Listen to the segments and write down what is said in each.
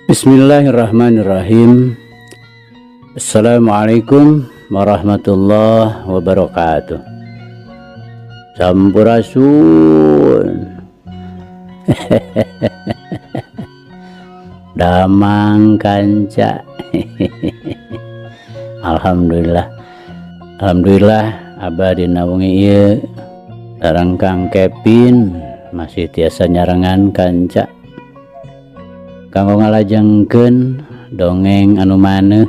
Bismillahirrahmanirrahim. Assalamualaikum warahmatullahi wabarakatuh. Sampurasun. Damang kanca. Alhamdulillah. Alhamdulillah abah dina wengi ieu sareng Kang Kevin masih tiasa nyarengan kanca. Kanggo ngalajengkeun dongeng anu maneuh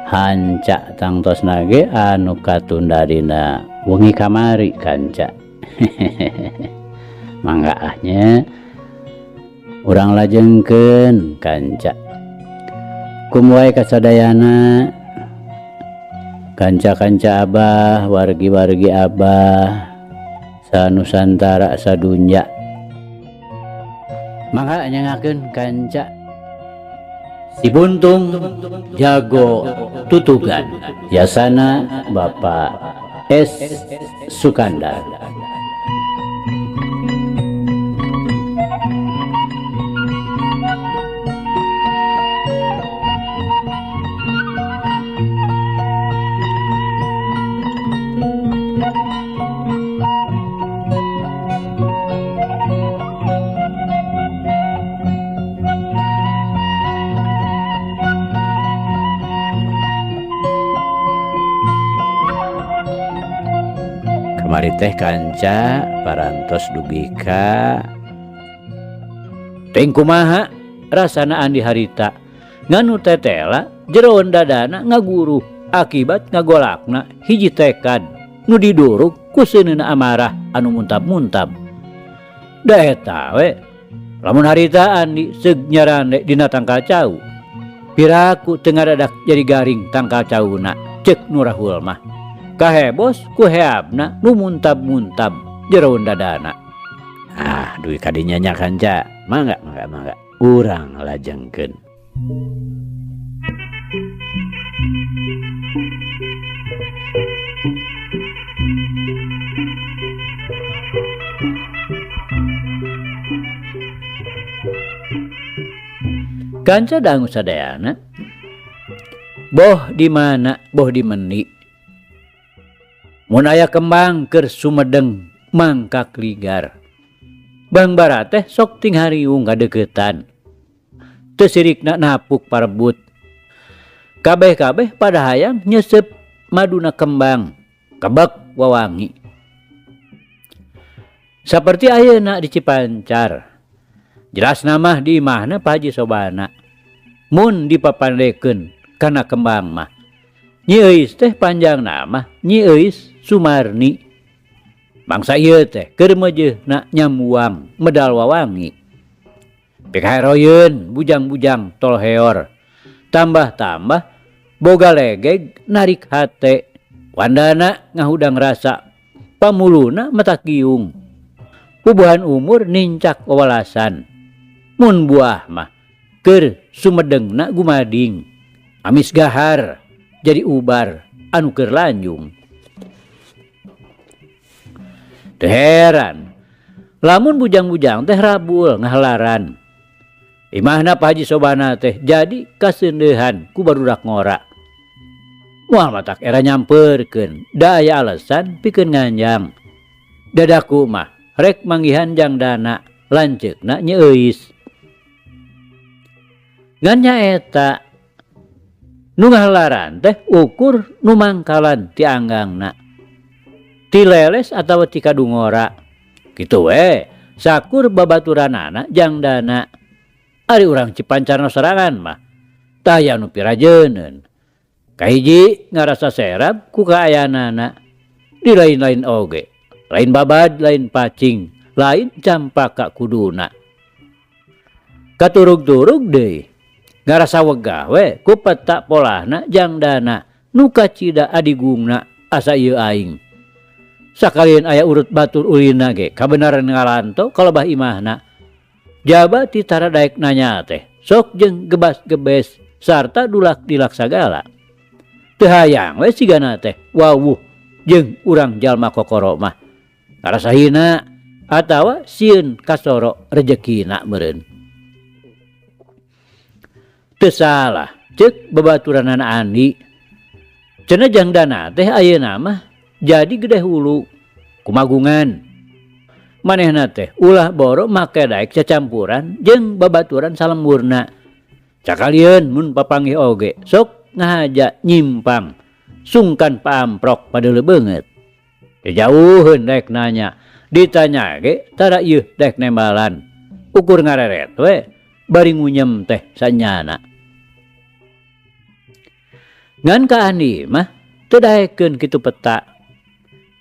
hanca tangtosna ge anu katunda dina wengi kamari kanca. Mangga ah nya urang lajengkeun kanca. Kum wae kasadayana kanca-kanca abah, wargi-wargi abah sanusantara sadunya. Mangga nyangakeun kanca. Si Buntung Jago Tutugan, yasana Bapak S. Sukandar. Kamari teh kanca parantos dugi ka teuing kumaha rasana Andi harita nganu tetela jeroan dadana ngaguruh akibat ngagolakna hiji tekad nu diduruk ku seuneuna amarah anu muntab-muntab. Da eta we lamun harita Andi seug nyarande dina tangkal cau piraku teu ngadadak jadi garing tangkal cauna ceuk nu rahul mah. Kahebos ku heabna nu muntab-muntab jeroan dadana. Ah, duit kadinya nya kanca. Mangga, mangga, mangga. Urang lajengkeun. Kanca dangu sadayana. Boh di mana, boh di mendi. Mun aya kembang keur sumedeng mangkak ligar. Bang bara teh sok ting hariung kadeukeutan. Teu sirikna napuk parebut. Kabeh-kabeh pada hayang nyesep maduna kembang, kebek wawangi. Saperti ayeuna di Cipancar. Jelas namah di imahna Pak Haji Sobana. Mun dipapandekeun kana kembang mah. Nyi Euis teh panjang nama Nyi Euis Sumarni. Bangsa ieu teh keur meujeuhna nyambuang medal wawangi. Pikaheroyeun bujang-bujang tolheor. Tambah-tambah boga legeg narik hate. Wandana ngahudang rasa pamuluna mata kiung. Pubuhan umur nincak wawalasan. Mun buah mah keur sumedengna gumading. Amis gahar jadi ubar anu keur lanjung. Teu heran lamun bujang-bujang teh rabul ngahelaran. Imahna Pak Haji Sobana teh jadi kaseundeuhan ku barudak ngora. Moal matak era nyampeurkeun, da aya alasan pikeun nganjang. Dadaku mah rek manggihan jang dana lanceukna Nyi Euis. Ngan nyaeta nu ngahelaran teh ukur nu mangkalan ti anggangna. Ti leles atawa ti kadungora. Kitu we, sakur babaturanana jang dana. Ari urang Cipancarna sorangan mah taya nu pirajeuneun. Kahiji ngarasa serab ku kaayaanana. Di lain-lain oge, lain babad, lain pacing, lain campaka kuduna. Katurug-turug deui. Ngarasa wegah we ku peta polahna jang dana nu kacida adigungna asa ieu aing. Sakalian aya urut batur ulina ge kabenaran ngalanto kalebah imahna. Jaba ti tara daek nanya teh sok jeung gebas-gebes sarta dulak-dilak sagala. Teu hayang we sigana teh wawuh jeung urang jalma kokoro mah. Ngarasa hina atawa sieun kasoro rejekina meureun. Teu salah ceuk babaturanana Andi. Cenah jangdana teh ayeuna mah jadi gede hulu kumagungan. Manehna teh ulah boro make daek cacampuran jeung babaturan salemburna. Cakalieun mun papanggih oge sok ngahaja nyimpang sungkan paamprok padeuleu beungeut. Jauheun daek nanya, ditanya ge tara ieu daek nembalan. Ukur ngareret we bari ngunyem teh sanyana. Ngan ka Andi mah teu daekeun kitu peta.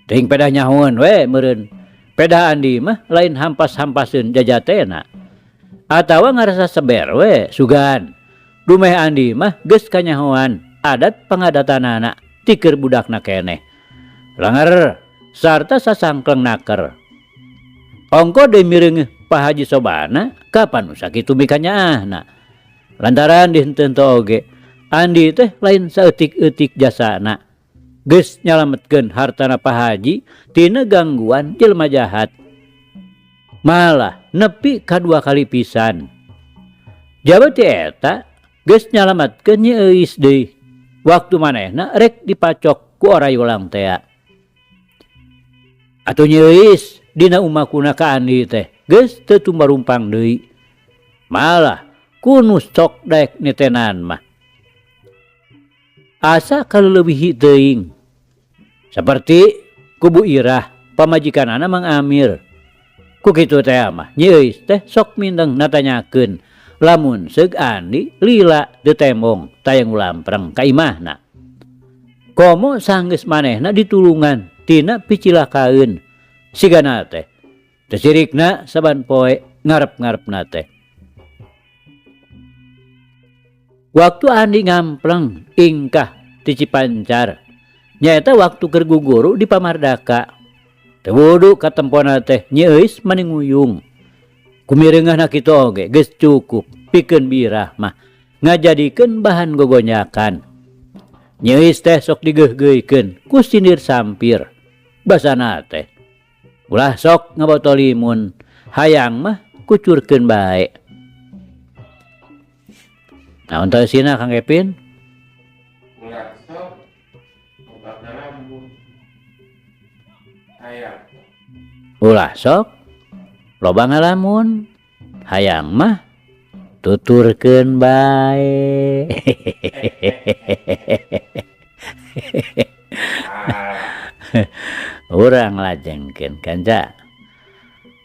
Teuing pedah nyahoeun we meureun. Pedah Andi mah lain hampas-hampaseun jajatena. Atawa ngarasa seber we sugan. Dumeh Andi mah geus kanyahoan adat pangadatanana ti keur budakna keneh. Langer sarta sasangkleng naker. Ongko deui mireungeuh Pak Haji Sobana kapan nu sakitu mikanyaahna. Lantaran di henteu oge Andi teh lain saeutik-eutik jasana. Geus nyalametkeun hartana Pak Haji tina gangguan jelema jahat. Malah nepi kadua kali pisan. Jaba ti eta geus nyalametkeun Nyi Euis deui. Waktu manehna rek dipacok ku oray ulang tea. Atuh Nyi Euis dina umakuna ka Andi teh geus teu tumarumpang deui. Malah ku nu sok daek nitenan mah. Asa kaleulewihi teuing. Saperti ku Bu Irah pamajikanana Mang Amir. Ku kitu teh mah Nyi Euis teh sok mindeng natanyakeun lamun seug Andi lila teu tembong tayang ulampreng ka imahna. Komo sanggeus manehna ditulungan tina picilakaeun sigana teh. Teu sirikna saban poe ngarep-ngarepna teh. Waktu Andi ngampleng ingkah ti Cipancar nyaeta waktu keur guguru di Pamardaka. Teu wudu katempona teh Nyi Euis mani nguyung. Kumireungeuhna kitu oge geus cukup pikeun birah mah ngajadikeun bahan gogonyakan. Nyi Euis teh sok digeugeuikeun ku sindir sampir. Basana teh ulah sok ngaboto limun hayang mah kucurkeun bae. Naon teh eusina Kang Kevin? Ulah sok loba ngalamun. Hayang. Ulah sok loba ngalamun. Hayang mah tuturkeun bae. Urang lajengkeun kanca.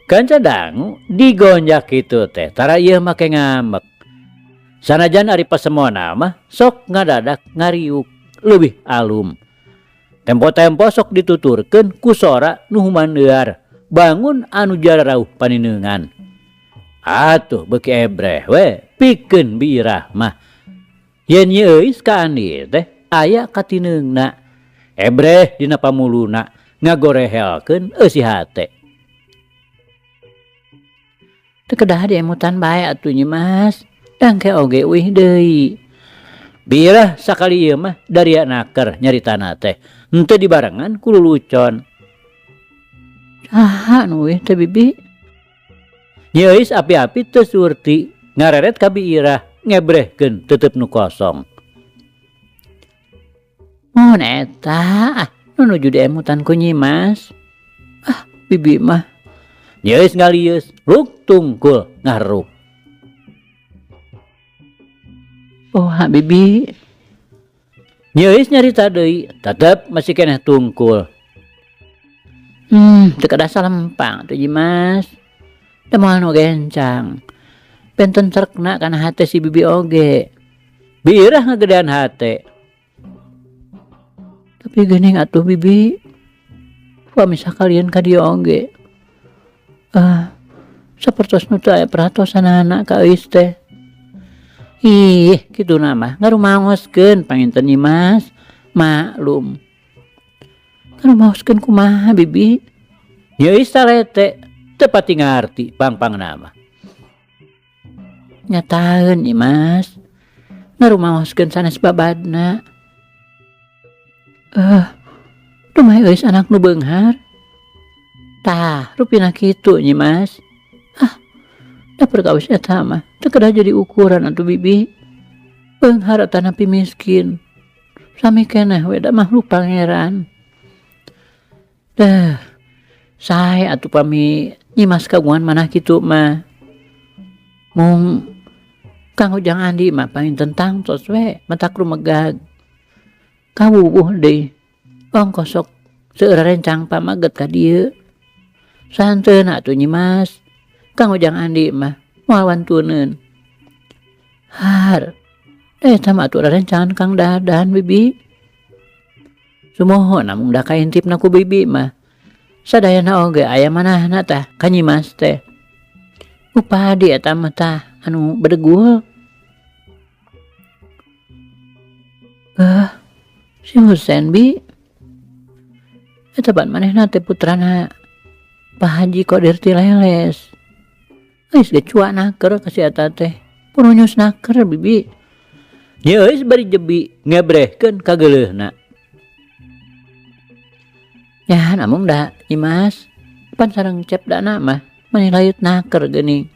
Kanca dangu digonjak kitu teh tara ieu make ngambek. Sanajan ari pasemona mah sok ngadadak ngariuk leuwih alum. Tempo-tempo sok dituturkeun ku sora nu humandear bangun anu jararauh panineungan. Atuh beuki ebreh we pikeun biirah mah. Yen Nyi Euis ka Andi teh aya katineungna. Ebreh dina pamuluna ngagorehelkeun eusi hate. Teu kedah diemutan bae atuh Nyi Mas. Dangke oge uih deui. Biirah sakali ieu mah daria naker nyaritana teh. Henteu dibarengan ku lulucon. Saha nu uih teh bibi? Nyi Euis api-api teu surti ngareret ka biirah ngebrehkeun tetep nu kosong. Mun eta nu nuju diemutan ku Nyi Mas. Ah bibi mah. Nyi Euis ngalieus ruk tungkul ngaharuk. Oh bibi. Nyi Euis nyarita deui tetep masih keneh tungkul. Teu kedah salempang teh Nyi Mas. Da moal nu gencang. Benten serekna kana hate si bibi oge. Biirah ngagedean hate. Tapi geuning atuh bibi. Upami sakalian ka dieu oge. Sapertos nu teu aya perhatosanana ka Euis teh. Ih, kituna mah ngarumaoskeun panginten Nyi Mas. Maklum. Ngarumaoskeun kumaha bibi? Nyi Euis talete teu pati ngarti pang-pangna mah. Nyataeun Nyi Mas. Ngarumaoskeun sanes babadna. Dumeh Euis anak nu beunghar. Tah, rupina kitu Nyi Mas. Ah, da perkawis eta mah teu kedah jadi ukuran atuh bibi. Beunghar atanapi miskin. Sami keneh we da makhluk Pangeran. Deuh, sae atuh pami Nyimas kagungan manah kitu mah. Mung Kang Ujang Andi mah panginten tangtos we matak rumegag. Kawuwuh deui ongkoh sok seueur rencang pamaget ka dieu. Sahanteuna atuh Nyimas, Kang Ujang Andi mah moal wantuneun. Har, da eta mah atuh rerencangan Kang Dadan bibi. Sumohon amung da kaintipna ku bibi mah. Sadayana oge aya manahna tah ka Nyimas teh. Upadi eta mah tah anu bedegul. Heuh, si Husen bi. Eta ban manehna teh putrana Pak Haji Kodir ti Leles. Geus ge cua naker ka si eta teh. Purunyus naker bibi. Nyi Euis bari jebi ngebrehkeun kageuleuhna. Nya namung da Nyimas, pan sareng cep dana mah mani layut naker geuning.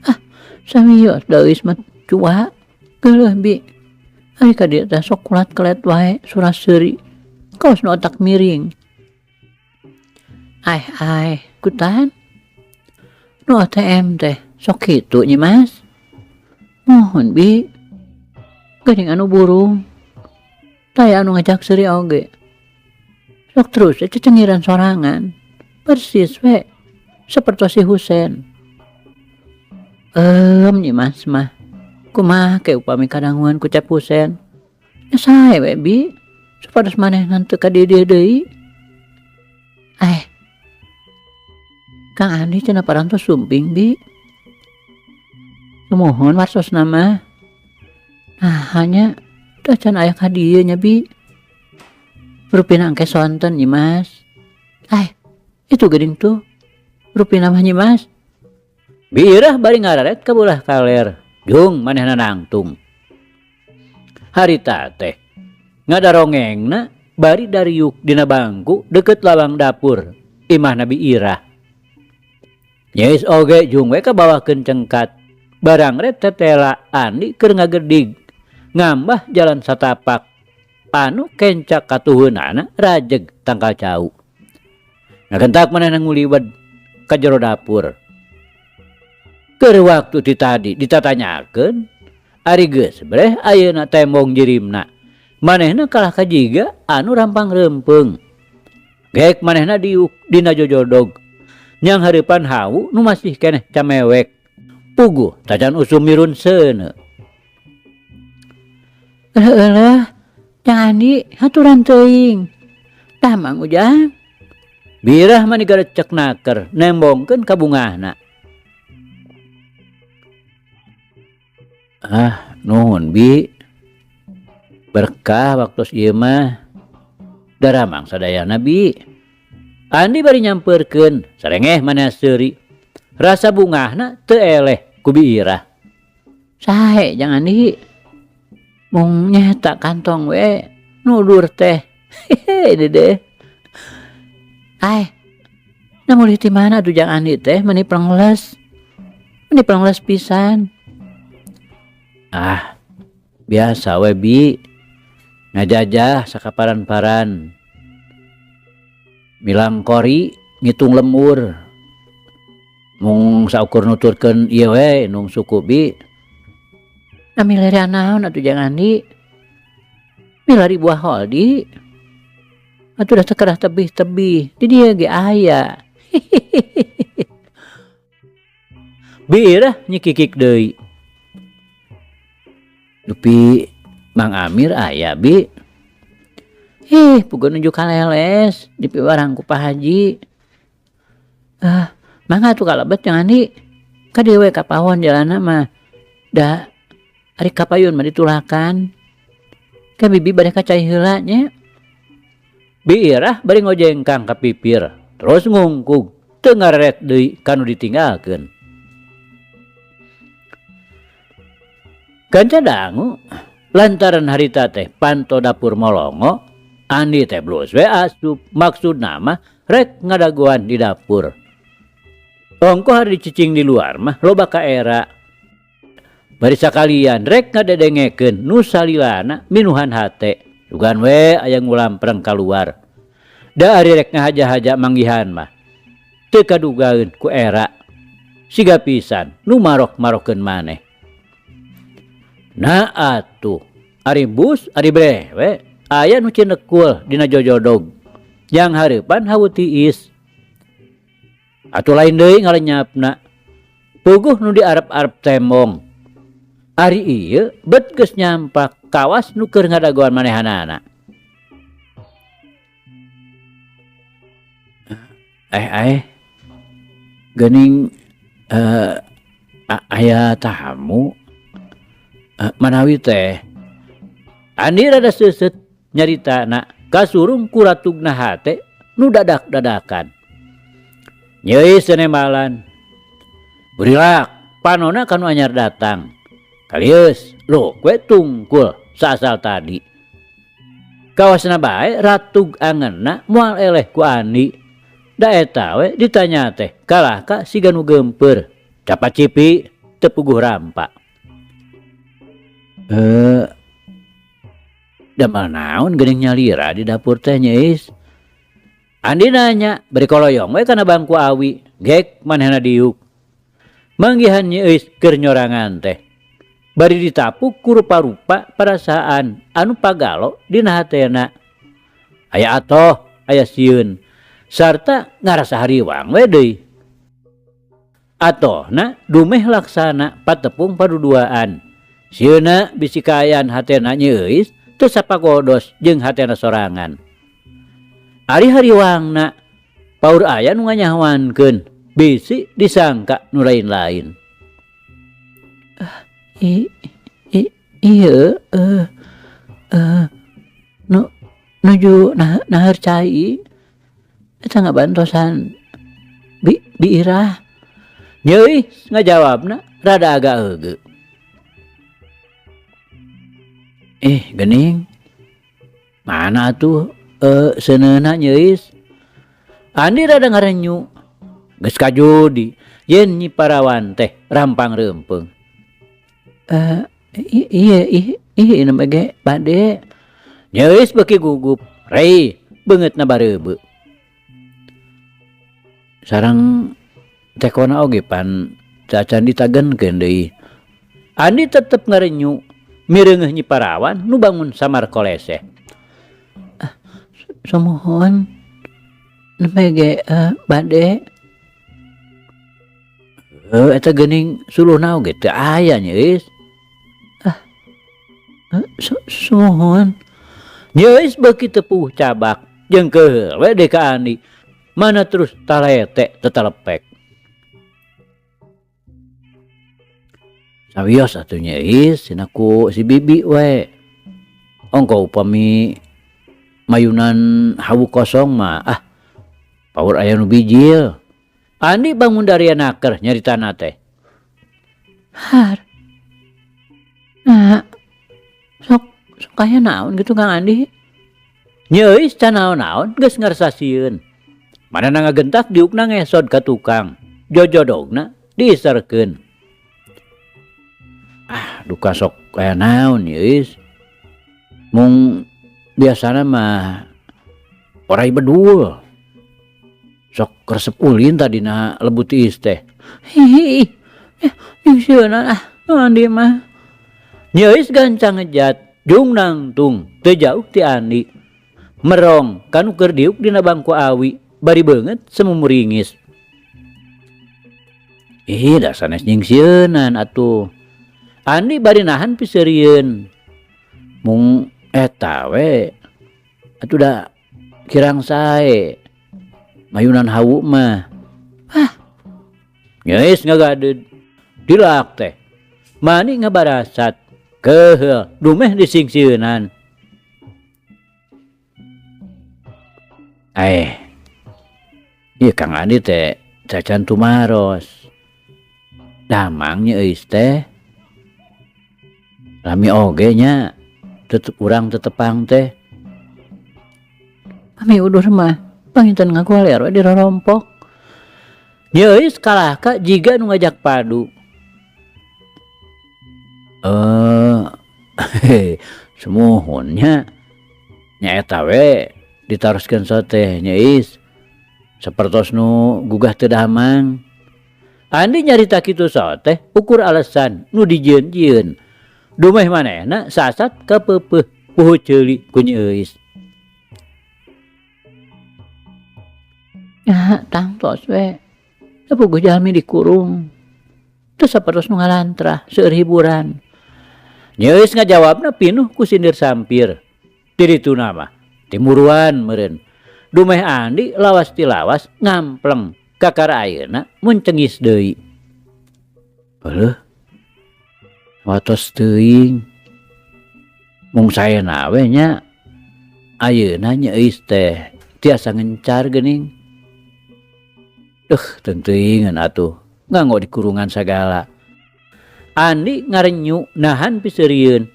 Ah, samios da Euis mah cua geuleuh bi. Ari ka dieu teh sok kulat-kelet wae surah seuri kawas nu otak miring. Aeh aeh kutan nu ATM teh sok kitu Nyimas. Muhun bi, geuning anu burung taya anu ngajak seuri oge. Sok terus we cecengiran sorangan persis we sapertos si Husen. Eum Nyimas mah kumaha ke upami kadanguan ku Cep Husen. Nya sae we bi supados manehna teu ka dieu-dieu deui. Aeh Kang Andi cenah parantos sumping bi. Sumuhun warsosna mah. Nah nya teh can aya ka dieu nya bi. Rupina engke sonten Nyimas. Aeh itu geuning tuh rupina mah Nyimas. Bi Irah bari ngararet ka beulah kaler jung manehna nangtung. Harita teh ngadarongengna bari dariuk dina bangku deukeut lawang dapur imahna Bi Irah. Nyeis oge jung we kabawakeun cengkat barang ret tetela Andi keur ngagedig ngambah jalan satapak anu kencak katuhunana rajeg tangkal cau. Ngagentak manehna nguliwed ka jero dapur. Keur waktu ti tadi ditatanyakeun ari geus breh ayeuna tembong jirimna. Manehna kalah ka jiga anu rampang reumpeung. Gek manehna diuk dina jojodog nyang hareupan hawu nu masih keneh camewek. Puguh tacan usum mirun seuneu. Eueuh, Jang Andi haturan teuing. Tah Mang Ujang. Birah mani garecek naker nembongkeun ka bungahna. Ah, nuhun bi. Berkah waktos ieu mah. Daramang sadayana bi. Andi bari nyampeurkeun sarengeh maneh seuri. Rasa bungahna teu eleh ku Bi Irah. Sae Jang Andi. Mung nyeta kantong we nudur teh. Hehe dedeh. Aeh, nah mulih ti mana atuh Jang Andi teh meni prengles. Meni prengles pisan. Ah, biasa we bi. Ngajajah sakaparan-paran. Milang kori ngitung lemur. Mung saukur nuturkeun ieu we nung suku bi. Nah milarian naon atuh Jang Andi? Milari buah holdi. Atuh da teu kedah tebih-tebih, di dieu ge aya. Hihihihi. Bi Irah nyikikik deui. Dupi Mang Amir aya bi. Ih, puguh nuju kaleles dipiwarang ku Pak Haji. Ah, mangga atuh kalebet Jang Andi. Ka dieu we ka pawon jalanna mah. Da ari kapayun mah ditulakan. Ke bibi bade ka cai heula nya. Bi Irah bari ngojengkang ka pipir, terus ngungkug teu ngareret deui ka nu ditinggalkeun. Kanca dangu lantaran harita teh panto dapur molongo, Andi teh blus we asup maksudna mah rek ngadagoan di dapur. Ongkoh hari dicicing di luar mah loba kaera. Bari sakalian rek ngadedengekeun nu salilana minuhan hate. Sugan we aya ngulampreng kaluar. Da ari rek ngahaja-haja manggihan mah teu kadugaeun ku era. Siga pisan nu marok-marokeun maneh. Nah atuh, ari bus ari brewe aya nu cinekul dina jojodog. Yang hareupan hawu tiis. Atuh lain deui ngalenyapna. Puguh nu diarep-arep tembong. Ari ieu bet geus nyampak kawas nu keur ngadagoan manehanana. Geuning aya tamu manawi teh. Andi rada seuseut nyaritana kasurung ku ratugna hate nu dadak-dadakan. Nyeuis senembalan. Burilak panona kanu anyar datang. Kalius lho kue tungkul saasal tadi. Kawasna bae ratug angenna moal eleh ku Andi. Da eta we ditanya teh kalah ka siga nu geumpeur. Capacipi teu puguh rampa. Damel naon geuning nyalira di dapur teh nyeis. Andi nanya bari koloyong we kana bangku awi, gek manehna diuk. Manggihan nyeis keur nyorangan teh. Bari ditapuk ku rupa-rupa perasaan anu pagalo dina hatena. Aya atoh, aya sieun, sarta ngarasa hariwang we deui. Atohna dumeh laksana patepung paduduaan. Sieuna bisi kaayaan hatena nyeuis teu sapagodos jeung hatena sorangan. Ari hariwangna paur aya nu nganyahoankeun bisi disangka nu lain-lain. Ieu nu nuju naheur cai eta ngabantosan biirah. Nyeuih ngajawabna rada agak heugeut. Gening mana atuh seuneuna nyeuis. Andi rada ngarenyu geus kajudi yen Nyi Parawan teh rampang reumpeung. Iya, iya, ini mah ge bade. Nyeuis beuki gugup, rei beungeutna bareubeu. Sareng tekona oge pan cacan ditagenkeun deui. Andi tetep ngarenyu mireungeuh Nyi Parawan nu bangun samar koleseh. Sumuhun nembe ge bade. Eta geuning suluhna oge teu aya nyeuis. Sumuhun. Nyeuis beuki tepuh cabak jeung keuheul we deui ka Andi. Mana terus talete tetelepek. Sawios atuh nyeuis cenah ku si bibi we. Ongko upami mayunan hawu kosong mah paur aya nu bijil. Andi bangun dari naker nyaritana teh. Har. Nah, sok kaya naon gitu Kang Andi. Nyeuis can naon-naon geus ngarasa sieun. Manehna ngagentak diukna ngesod ka tukang. Jojodogna diiserkeun. Duka sok kaya naon nyeuis. Mung biasana mah orai bedul. Sok resep ulin tadina lebut tiis teh. Hihi. Jeung sieuna Andi mah. Nyeuis gancang ngejat jung nangtung teu jauh ti Andi. Merong kanu keur diuk dina bangku awi bari beungeut semumuringis. Ih, da sanes nyingsieunan atuh. Andi bari nahan piseurieun. Mung eta we atuh da kirang sae. Mayunan hawu mah. Nyeuis ngagadeud. Dilak teh. Mani ngabarasat. Keuheul dumeh disingsieunan. Ieu Kang Andi teh cacan tumaros. Damang nyeuis teh. Lami oge nya tetep urang tetepang teh. Kami udur mah panginten ngagoler we dirorompok. Nyeuis kalahka jiga nu ngajak padu. Sumuhun nya. Nya eta we ditaroskeun teh Nya Is. Sapertos nu gugah teu damang. Andi nyarita kitu teh ukur alasan nu dijieun-jieun. Dumeh manehna sasat kapeupeuh puhu ceuli ku Nyi Euis. Nya tangtos we. Teu puguh jalmi dikurung. Teu sapertos nu ngalantrah seueur hiburan. Nyi Euis ngajawabna pinuh ku sindir sampir. Ti dituna mah timuruan meureun. Dumeh Andi lawas ti lawas ngampleng kakara ayeuna mun cengis deui. Heuh. Watos teuing. Mung saena we nya ayeuna Nyi Euis teh tiasa ngencar geuning. Deuh teunteuingeun atuh nganggo dikurungan sagala. Andi ngarenyu nahan piseurieun.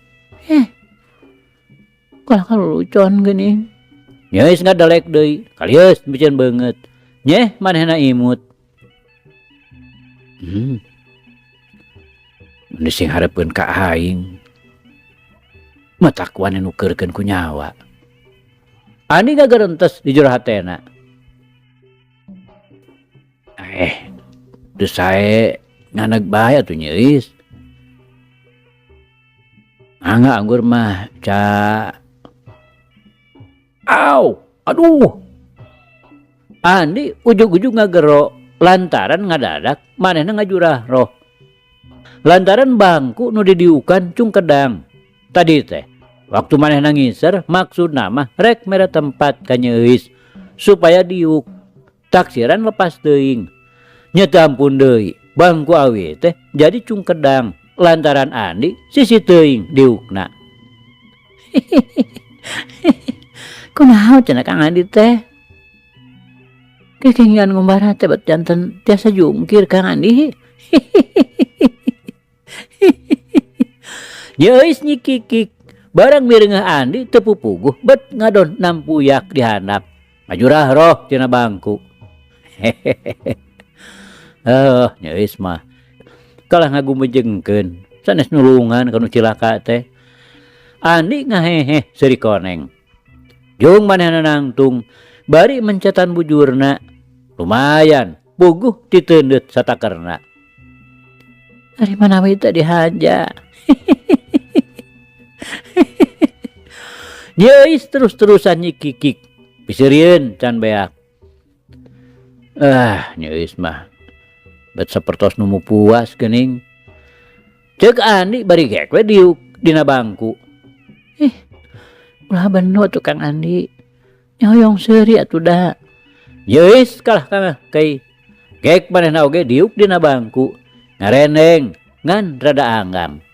Kalah kalulucon geuning. Nyi Euis ngadelek deui, kalieus miceun beungeut. Nyeh manehna imut. Mun sing hareupeun ka aing. Matak wani nukeurkeun ku nyawa. Andi ngagerentes di jero hatena. Teu sae nganeg bae atuh Nyi Euis. Mangga anggur mah ca. Au, aduh. Andi ujug-ujug ngagero lantaran ngadadak manehna ngajurah roh. Lantaran bangku nu didiukan cungkedang. Tadi teh waktu manehna ngiser maksudna mah rek mere tempat ka Nyi Euis supaya diuk. Taksiran lepas teuing. Nya teu ampun deui, bangku awi teh jadi cungkedang lantaran Andi sisi teuing diukna. Kunaon cenah Kang Andi teh? Kekengian ngumbara teh bet janten tiasa jungkir Kang Andi. Nyi Euis nyikikik barang mireungeuh Andi teu pupuguh bet ngadon nampuyak di handap. Ngajurah roh tina bangku. Nyi Euis mah kalah ngagumejengkeun sanes nulungan ka nu cilaka teh. Andi ngaheheh seuri koneng. Jung manehna nangtung bari mencetan bujurna. Lumayan puguh titeundeut satakerna. Ari manawi teh dihaja. Nyi Euis terus-terusan nyikikik piseurieun can beak. Nyi Euis mah bet sapertos nu puas geuning. Ceuk Andi bari gek we diuk dina bangku. Ulah beno atuh Kang Andi. Nya hoyong seuri atuh da. Nyi Euis kalah ka kai. Gek manehna oge diuk dina bangku. Ngarendeng ngan rada anggang.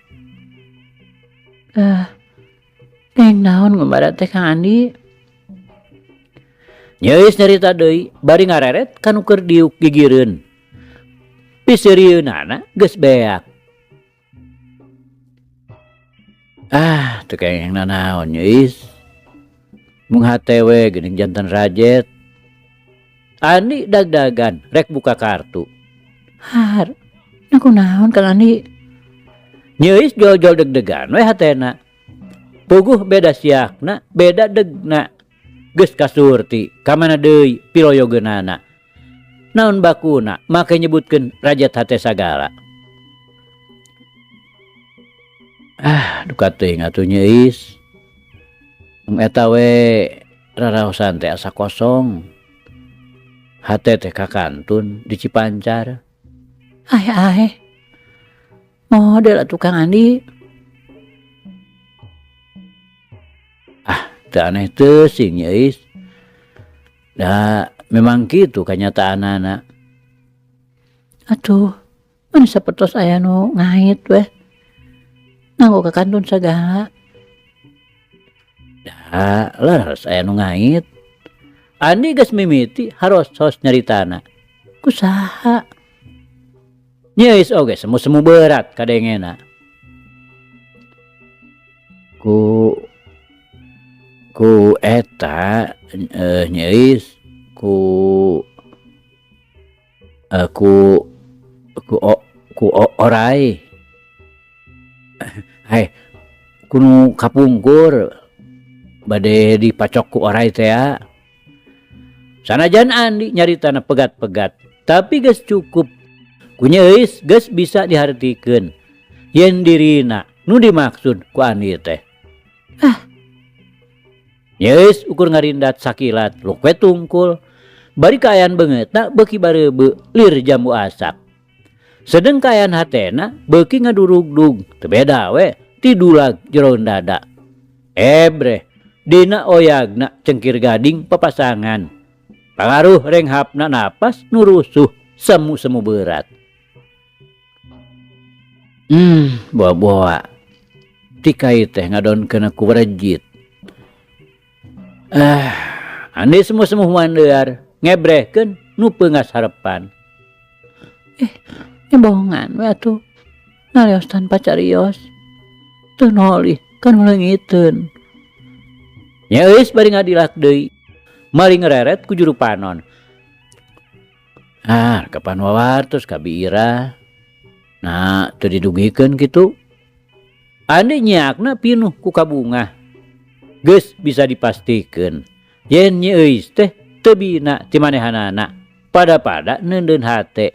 Neng naon ngumbara teh Kang Andi? Nyi Euis nyarita deui bari ngareret ka nu keur diuk gigireun. Piseurieunana geus beak. Teu kengeng nanaon Nyi Euis. Mung hate we geuning janten rajet. Andi dagdagan rek buka kartu. Har, na kunaon Kang Andi? Nyi Euis jol-jol deg-degan we hatena. Puguh beda siakna, beda degna. Geus kasurti, ka mana deui piloyogeunana. Naon bakuna make nyebutkeun rajet hate sagala. Duka teuing atuh Nyi Euis. Mung eta we raraosan teh asa kosong. Hate teh kakantun di Cipancar. Aeh-aeh. Model atuh Kang Andi. Teu aneh teuing Nyi Euis. Da memang kitu kanyataanana. Atuh, mun sapertos aya nu ngait weh. Nganggo kakantun sagala. Da, leres aya nu ngait. Andi geus mimiti harosos nyaritana. Ku saha? Nyi Euis oge semu-semu berat kadengena. Ku eta Nyi Euis ku orai. Ku nu kapungkur bade dipacok ku oray tea. Sanajan Andi nyaritana pegat-pegat, tapi geus cukup ku Nyi Euis geus bisa dihartikeun yen dirina nu dimaksud ku Andi teh. Ah. Nyi Euis ukur ngarindat sakilat luk we tungkul, bari kaayaan beungeutna beuki bareubeu lir jambu asak. Sedeng kaayaan hatena beuki ngadurugdug teu beda we ti dulag jeroeun dada. Ebreh dina oyagna cengkir gading papasangan. Pangaruh renghapna napas nu rusuh semu-semu beurat. Boa-boa tikai teh ngadonkeun ku warejit. Ah, andi semu-semu mandear ngebrehkeun nu peungas harepan. Eh, nyebongan we atuh ngaleos tanpa carios. Teu nolih kan leungiteun. Nya euis bari ngadilak deui. Mari ngereret ku juru panon. Ah, kapan wawartos ka Bi Irah. Nah, teu didugikeun kitu. Andi nyiakna pinuh ku kabungah. Geus bisa dipastikeun yen Nyi Euis teh teu bina ti manehanana pada-pada neundeun hate.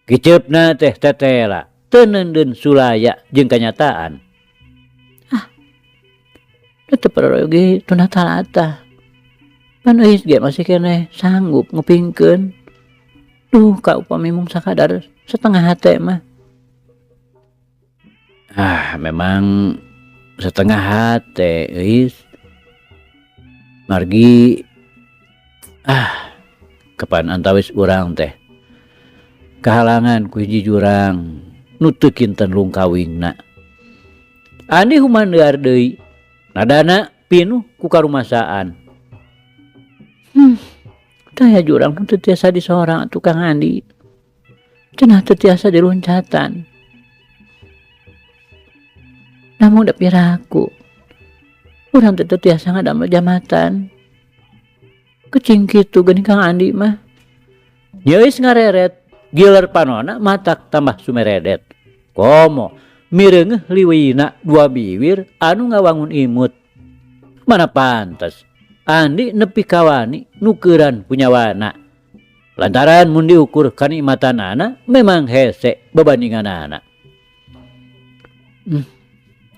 Kiceupna teh tetela teu neundeun sulaya jeung kanyataan. Ah, teu perlu tuna talata. Pan Euis ge masih keneh sanggup ngupingkeun. Duh, ka upami mung sakadar setengah hate mah. Ah, memang setengah hate Euis. Margi ah kapan antawis urang teh kahalangan ku hiji jurang nu teu kinten lungkawingna. Andi humandear deui, nadana pinuh ku karumasaan. Daya jurang nu teu tiasa disorang atuh Kang Andi. Cenah teu tiasa diluncatan. Namun da piraku urang teh teu tiasa ngadamel jambatan. Kecing kitu geuning Kang Andi mah. Nyi Euis ngareret, giler panona matak tambah sumeredet. Komo mireungeuh liwina dua biwir anu ngawangun imut. Mana pantes Andi nepi kawani nukeran punyawana. Lantaran mun diukur kanikmatanana memang hese babandinganana.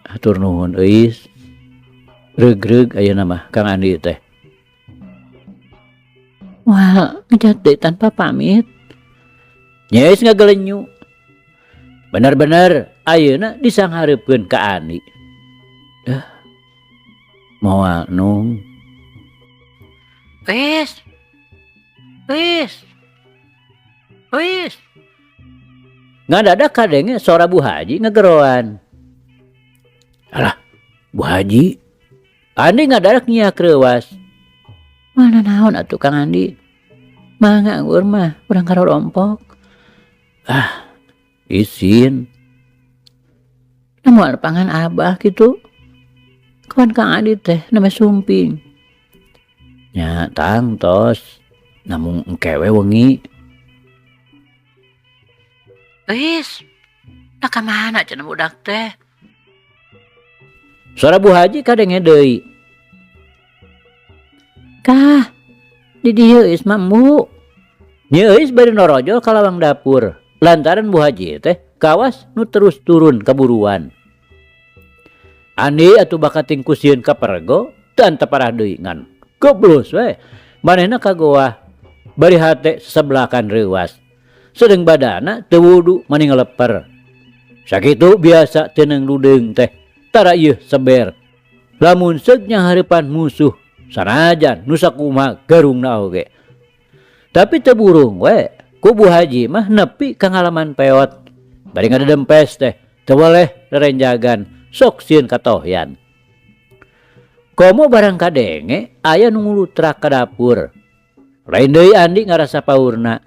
Hatur nuhun Euis. Reug-reug ayeuna mah Kang Andi teh. Wah, ngejat deui tanpa pamit. Nyi Euis ngagelenyu. Bener-bener ayeuna disanghareupeun ka Andi. Moal nung. Wis. Wis. Wis. Ngadadak kadenge sora Bu Haji ngegeroan. Alah, Bu Haji. Andi ngadadak nyiak reuwas. Mana naon atuh Kang Andi? Mangga nganggur mah urang karorompok. Ah, isin. Namun pangan abah gitu. Kawan Kang Andi teh nama sumping. Nya tangtos namung engke we wengi. Wis, nah ka mana cenah budak teh? Suara Bu Haji kadenge deui. Kah, di dieu Eus mah embu. Nyi Eus bari norojol ka lawang dapur lantaran Bu Haji teh kawas nu terus turun kaburuan. Andi atuh bakating ku sieun kapergo teu anteparah deui ngan goblus we manehna ka goah bari hate sasebelakan reuwas. Sedeng badana teu wudu mani ngeleper. Sakitu biasa teuneung ludeung teh tara ieuh seber. Lamun seug nyahareupan musuh sanajan nu sakumaha garungna oge. Tapi teu burung we ku Bu Haji mah nepi ka ngalaman peot. Bari ngadedempes teh teu weleh rerenjagan sok sieun katohyan. Komo barang kadenge aya nu ngulutrak ka dapur. Lain deui Andi ngarasa paurna.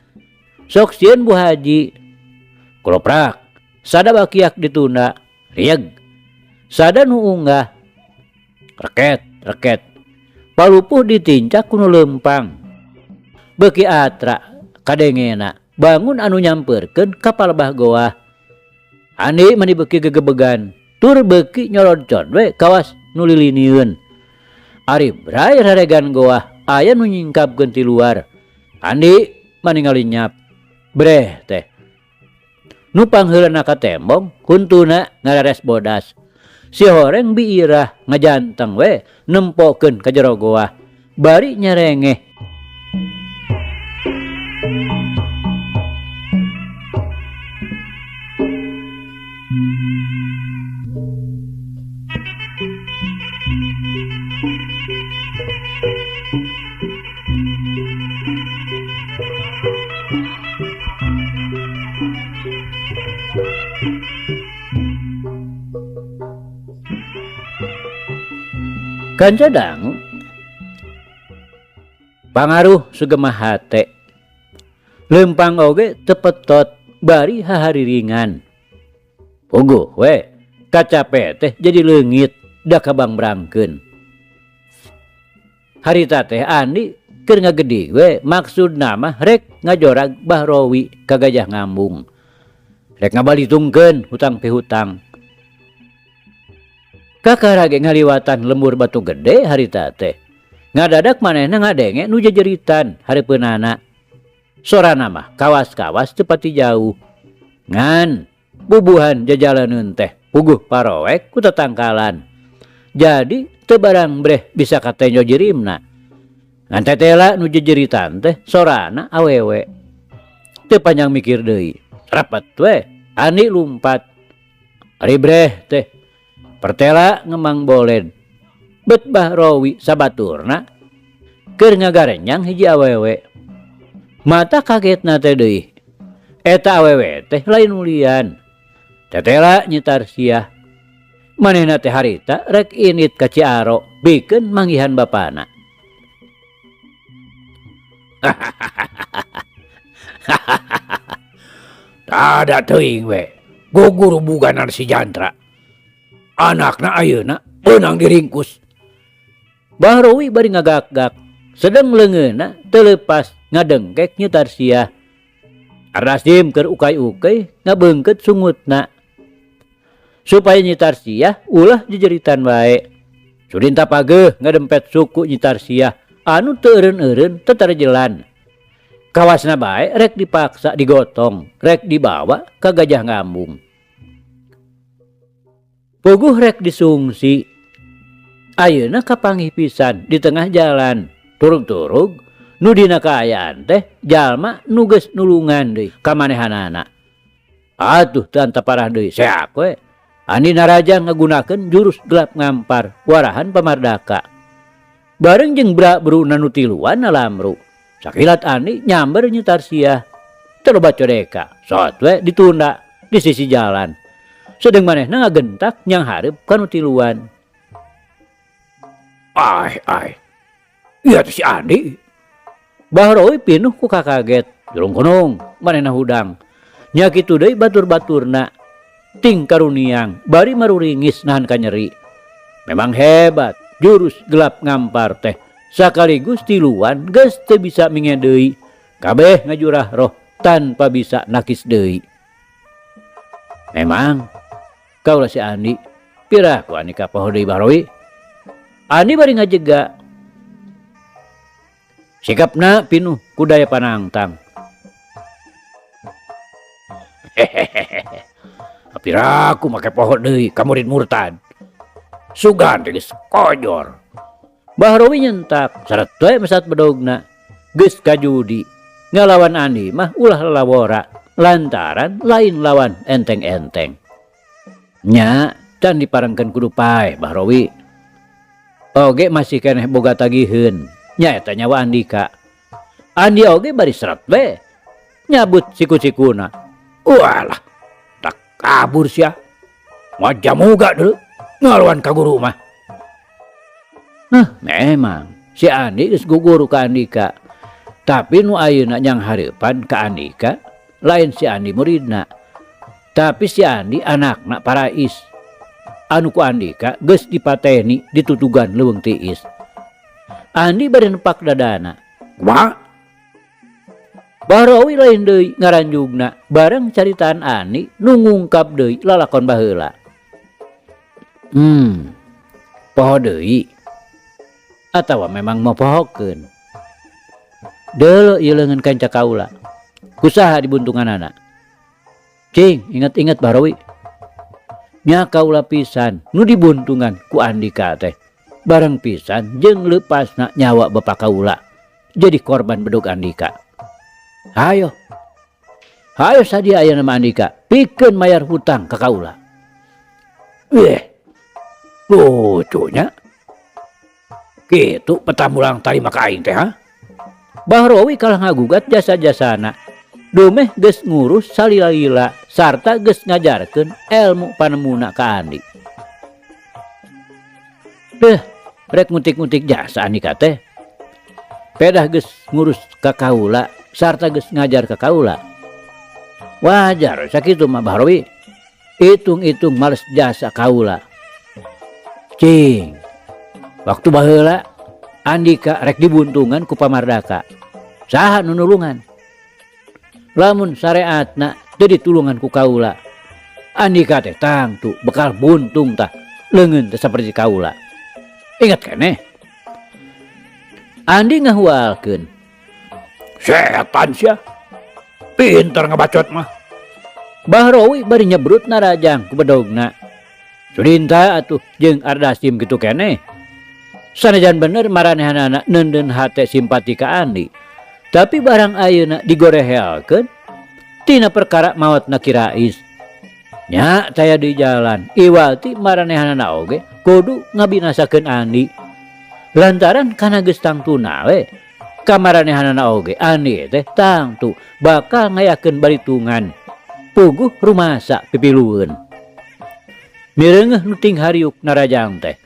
Sok sieun Bu Haji. Kuloprak, sada bakiak ditunda, rieg. Sada nu unggah. Reket, reket. Palupuh ditincak ku nu leumpang. Beuki atra kadengena bangun anu nyampeurkeun ka palebah goah. Andi mani beuki gegebegan. Tur beuki nyolodcod we kawas nu lilinieun. Ari bray raregan goah aya nu nyingkapkeun ti luar. Andi maningali nyap. Breh teh. Nu pangheulana ka tembong huntuna ngarares bodas. Si horeng biirah ngajanteng we nempokeun ka jero goah. Bari nyerengeh. Kanca dangu pangaruh sugemah hate lempang oge tepetot bari hahariringan puguh we kacape teh jadi leungit da kabangbrangkeun harita teh Andi keur ngagedi we maksudna mah rek ngajorag Bahrowi ka Gajah Ngambung rek ngabalitungkeun hutang pihutang. Kakara ge ngaliwatan lembur batu gede harita teh. Ngadadak manehna ngadenge nu jejeritan hareupeunana. Sorana mah kawas-kawas teu pati jauh. Ngan bubuhan jajalaneun teh puguh paroek ku tatangkalan. Jadi teu barang breh bisa katenjo jirimna. Ngan tetela nu jejeritan teh sorana awewe. Teu panjang mikir deui. Rapet we Andi lumpat. Ari breh teh pertela ngemang boled. Bet Bahrowi sabaturna keur ngagarenyang hiji awewe. Mata kagetna teh deui. Eta awewe teh lain ulian. Tetela nyitar siah. Manehna teh harita rek init ka Ciaro bikeun manggihan bapana. Tada teuing we. Gugur buganan si Jantra. Anakna ayeuna beunang diringkus. Bahrowi bari ngagak-gak, sedeng leungeunna teu leupas ngadengkek nyitar siah. Ardasim keur ukay-ukay ngabeungkeut sungutna. Supaya nyitar siah ulah jejeritan wae. Sudinta pageuh ngadempet suku nyitar siah anu teu eureun-eureun tetarjelan. Kawasna bae rek dipaksa digotong, rek dibawa ka Gajah Ngambung. Puguh rek disungsi. Ayeuna kapanggih pisan di tengah jalan. Turug-turug nu dina kaayaan teh jalma nu geus nulungan deui ka manehanana. Atuh teu antaparah deui seak we. Andi Naraja ngagunakeun jurus gelap ngampar warahan pamardaka. Bareng jeung bra bruna nu tiluan nalamru. Sakilat Andi nyamber nyitar siah. Teu loba codeka, sot we ditunda di sisi jalan. Sedeng manehna ngagentak nyang hareup ka nu tiluan. Ai ai. Ieu teh si Andi. Bahrowi pinuh ku kakaget. Jurung kunung manehna hudang. Nya kitu deui batur-baturna. Ting karuniang bari maruringis nahan kanyeri. Memang hebat jurus gelap ngampar teh. Sakaligus tiluan geus teu bisa minge deui. Kabeh ngajurah roh tanpa bisa nakis deui. Memang kaulah si Andi. Pirah ku Andi kapoho deui Bahrowi. Andi bari ngajega. Sikapna pinuh ku daya panangtang. Hehehe. Piraku make poho deui ka murid murtad. Sugan teh geus kojor. Bahrowi nyentak seret we mesat bedogna. Geus kajudi. Ngalawan Andi mah ulah lalawora lantaran lain lawan enteng-enteng. Nya can diparengkeun kudu paeh Bahrowi. Oge masih keneh boga tagiheun. Nya eta nyawa Andika. Andi oge bari seret we. Nyabut siku-sikuna. Walah, tak kabur sia. Majamuga deuleu ngalawan ka guru mah. Nah, memang si Andi geus guguru ka Andika. Tapi nu ayeuna nyang hareupan ka Andika lain si Andi muridna. Tapi si Andi anakna Parais. Anu ku Andika geus dipateni ditutugan leuweung tiis. Andi bari nepak dadana. Kumaha? Bahrowi lain deui ngaranjugna bareng caritaan Andi nu ngungkap deui lalakon baheula. Poho deui atawa memang mopohokeun. Deuleu ieu leungeun kanca kaula. Kusaha dibuntunganana? Cing, inget-inget Bahrawi. Nya kaula pisan nu dibuntungan ku Andika teh. Bareng pisan jeung leupasna nyawa bapa kaula. Jadi korban bedog Andika. Hayo. Hayo sadia ayeuna mah Andika, pikeun mayar hutang ka kaula. Weh. Lucunya. Kitu petamulang tarima ka aing teh ha? Bahrawi kalah ngagugat jasa-jasana. Dumeh geus ngurus salila-lila sarta geus ngajarkeun elmu panemuna ka Andi. Deh, rek ngutik-ngutik jasa Andika teh. Pedah geus ngurus ka kaula sarta geus ngajar ka kaula. Wajar sakitu mah Bahrawi. Hitung-hitung males jasa kaula. Cing. Waktu baheula Andika rek dibuntungan ku Pamardaka. Saha nu nulungan? Lamun sareatna teu ditulungan ku kaula. Andika teh tangtu bekal buntung tah leungeun teh saperti kaula. Ingat keneh. Andi ngahualkeun. Setan sia. Pinter ngebacot mah. Bahrawi bari nyebrut narajang ku bedogna. Sudinta atuh jeung Ardasim kitu keneh. Sanajan bener maranehanana neundeun hate simpati ka Andi. Tapi barang ayeuna digorehelkeun tina perkara maotna Ki Rais. Nya taya di jalan iwati maranehanana oge kudu ngabinasakeun Andi. Lantaran kana geus tangtuna we ka maranehanana oge Andi teh tangtu bakal ngayakeun balitungan. Puguh rumasa pipilueun. Mireungeuh nu ting hariuk narajang teh.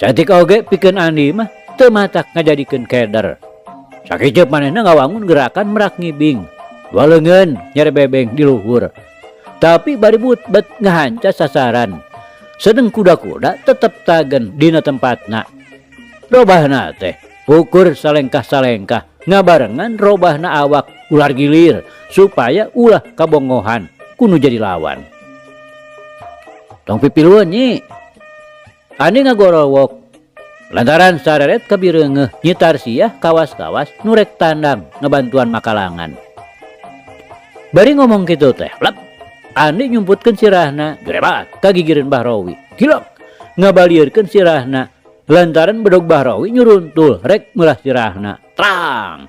Saeutik oge pikeun Andi mah teu matak ngajadikeun keder. Sakiceup manehna ngawangun gerakan merak ngibing. Dua leungeun nyerebebeng di luhur. Tapi bari bet ngahanca sasaran. Sedeng kuda-kuda tetep tagen dina tempatna. Robahna teh ukur salengkah-salengkah ngabarengan robahna awak ular gilir supaya ulah kabongohan kudu jadi lawan. Tong pipilueun nyi. Andi ngagorowok lantaran sareret kabireungeuh nyitar siah kawas-kawas nu rek tandang ngebantuan makalangan. Bari ngomong kitu teh, lep, Andi nyumputkeun sirahna gerebat kagigireun Bahrawi. Gilok ngabalieurkeun sirahna lantaran bedog Bahrawi nyuruntul rek meulah sirahna. Trang.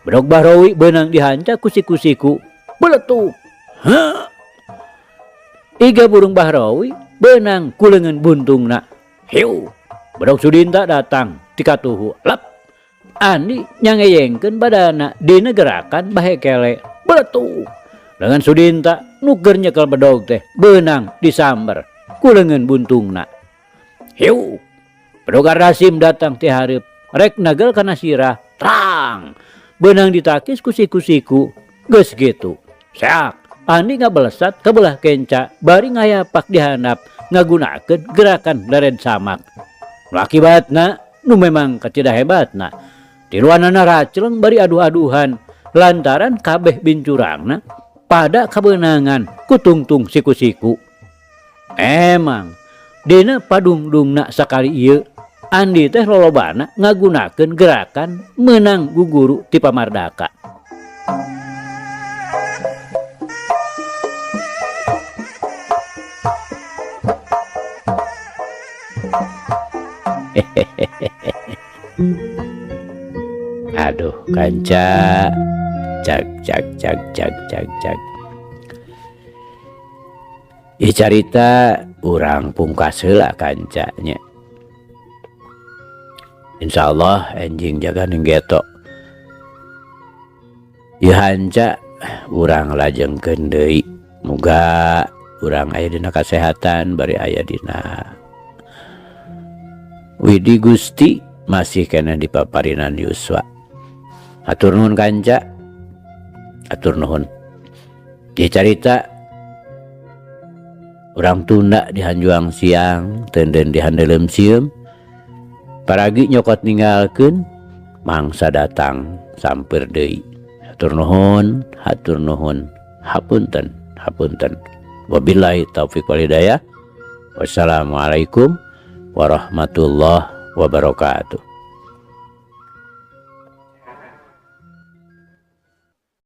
Bedog Bahrawi beunang dihanca ku siku-siku. Beletuk. Heuh. Iga burung Bahrawi beunang ku leungeun buntungna. Hiu. Bedog Sudinta datang tikatuhu. Lep. Andi nyangeyengkeun badana dina gerakan bahekele. Beletuk. Leungeun Sudinta nu keur nyekel bedog teh beunang disamber ku leungeun buntungna. Hiu. Bedog Ardasim datang ti hareup rek nagel kana sirah. Trang. Beunang ditakis ku siku-siku. Geus kitu. Seak. Andi ngabelesat ka belah kenca bari ngayapak di handap ngagunakeun gerakan leren samak. Nu akibatna nu memang kacida hebatna. Tiluanana racleng bari aduh-aduhan lantaran kabeh bincurangna pada kabeunangan ku tungtung siku-siku. Emang dina padungdungna sakali ieu Andi teh lolobana ngagunakeun gerakan meunang guguru ti Pamardaka. Aduh kanca, cak cak cak cak cak cak. Ieu carita urang pungkas heula kancanya. Insyaallah enjing jaga ning geto. Ieu hanca urang lajengkeun deui. Muga urang aya dina kasehatan bari aya dina Widi Gusti masih kena di paparinan yuswa. Hatur nuhun kanca. Hatur nuhun. Ieu carita urang tunda di hanjuang siang, tenden di handeuleum sieum. Paragi nyokot ninggalkeun mangsa datang sampeur deui. Hatur nuhun, hatur nuhun. Hapunten, hapunten. Wabillahi taufik wal hidayah. Wassalamualaikum warahmatullahi wabarakatuh.